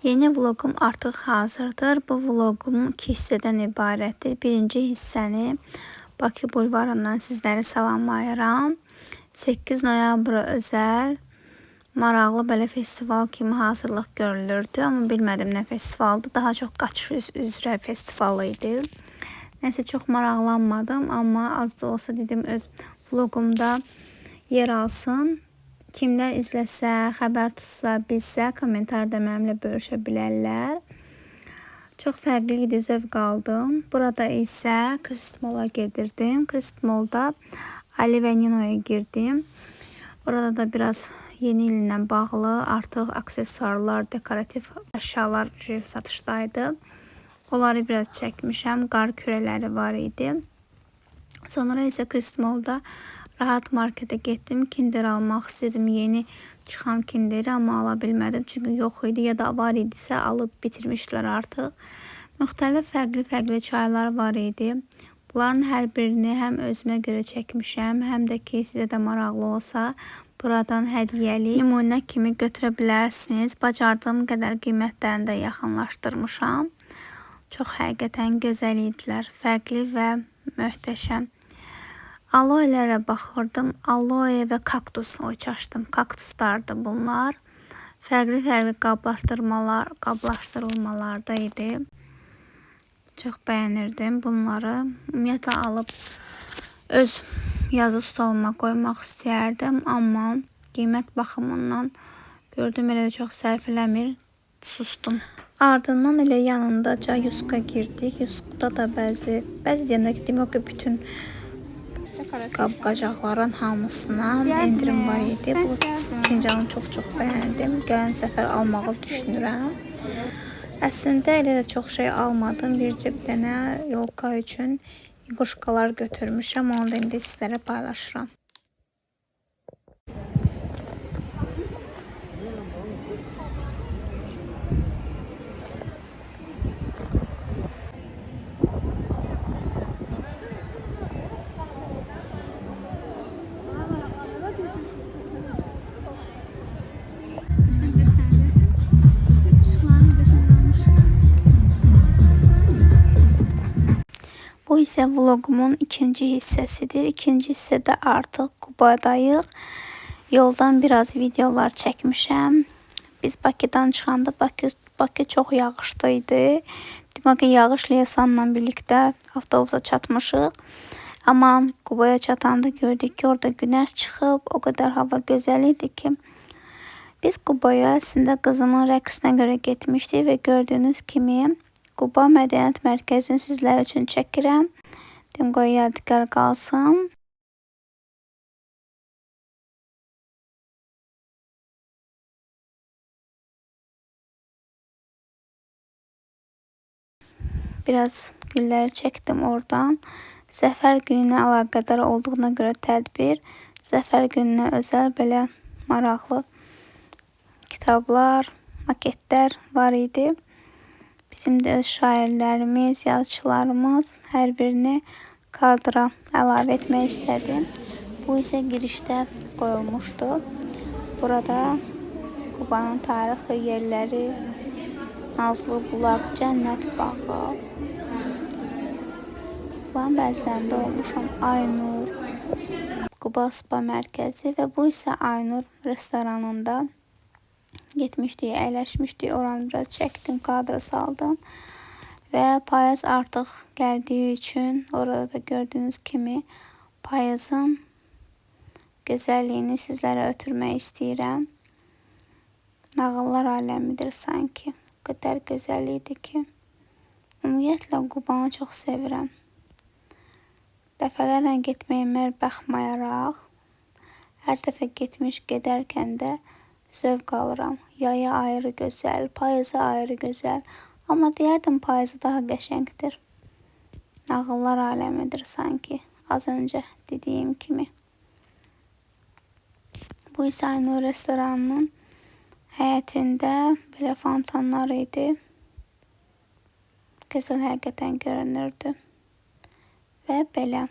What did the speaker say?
Yeni vloqum artıq hazırdır. Bu vloqum iki hissədən ibarətdir. Birinci hissəni Bakı bulvarından sizləri salamlayıram. 8 noyabra özəl maraqlı belə festival kimi hazırlıq görülürdü. Amma bilmədim nə festivaldır. Daha çox qaçış üzrə festival idi. Nəsə çox maraqlanmadım, amma az da olsa dedim öz vloqumda yer alsın. Kimlər izləsə, xəbər tutsa, bilsə, kommentarda mənimlə bölüşə bilərlər. Çox fərqli idi, zövq aldım. Burada isə Crystal Mall-a gedirdim. Crystal Mall-da Ali və Ninoya girdim. Orada da biraz yeni illə bağlı artıq aksesuarlar, dekorativ əşyalar satışdaydı. Onları biraz çəkmişəm. Qar kürələri var idi. Sonra isə Crystal Mall-da Rahat marketə getdim. Kinder almaq istedim. Yeni çıxan Kinderi, amma ala bilmədim. Çünki yox idi ya da var idisə alıb bitirmişdilər artıq. Müxtəlif fərqli-fərqli çaylar var idi. Bunların hər birini həm özümə görə çəkmişəm, həm də ki sizə də maraqlı olsa buradan hədiyyəlik nümunə kimi götürə bilərsiniz. Bacardığım qədər qiymətlərini də yaxınlaşdırmışam. Çox həqiqətən gözəl idilər. Fərqli və möhtəşəm. Aloelərə baxırdım. Aloe və kaktus. Oy çaşdım. Kaktuslardı bunlar. Fərqli-fərqli qablaşdırılmalarda idi. Çox bəyənirdim bunları. Ümumiyyətlə alıb öz yazı stoluma qoymaq istəyərdim, amma qiymət baxımından gördüm elə də çox sərf eləmir. Sustum. Ardından elə yanındaca Yuska girdik. Yuskda da bəzi deyəndə ki, demək ki, bütün qab-qacaqların hamısına endirim var idi. Bu fincanı çox-çox bəyəndim. Gələn səfər almağı düşünürəm. Əslində elə də çox şey almadım. Bircə bir dənə yolka üçün iquşkalar götürmüşəm. Onu da indi sizlərə paylaşıram. Bu isə vloqumun ikinci hissəsidir. İkinci hissədə artıq Qubadayıq. Yoldan biraz videolar çəkmişəm. Biz Bakıdan çıxanda Bakı çox yağışlı idi. Demək ki, yağış lesanla birlikdə avtobusa çatmışıq. Amma Qubaya çatanda gördük ki, orada günəş çıxıb. O qədər hava gözəl idi ki. Biz Qubaya əslində qızımın rəqsinə görə getmişdik və gördüyünüz kimi Quba Mədəniyyət Mərkəzini sizlər üçün çəkirəm. Dedim qoy yadigar qalsın. Biraz gülləri çəkdim oradan. Zəfər gününə əlaqədar olduğuna görə tədbir, Zəfər gününə özəl belə maraqlı kitablar, maketlər var idi. Bizim də öz şairlərimiz, yazıçılarımız hər birini kadra əlavə etmək istədim. Bu isə girişdə qoyulmuşdu. Burada Qubanın tarixi yerləri, Nazlı Bulaq, Cənnət Bağı. Bunların bəzilərində olmuşam. Aynur, Quba Spa Mərkəzi və bu isə Aynur restoranında getmişdik, əyləşmişdik. Oranı biraz çəkdim, kadra saldım. Və payız artıq gəldiyi üçün orada da gördüyünüz kimi payızın gözəlliyini sizlərə ötürmək istəyirəm. Nağıllar aləmidir sanki. O qədər gözəl idi ki. Ümumiyyətlə Qubanı çox sevirəm. Dəfələrlə getməyimə baxmayaraq, hər dəfə getmiş gedərkən də zövq alıram. Yaya ayrı gözəl, payızı ayrı gözəl. Amma deyərdim payızı daha qəşəngdir. Nağıllar aləmidir sanki. Az öncə dediyim kimi. Bu isə Aynur restoranının həyətində belə fontanlar idi. Gözəl həqiqətən görünürdü. Və belə.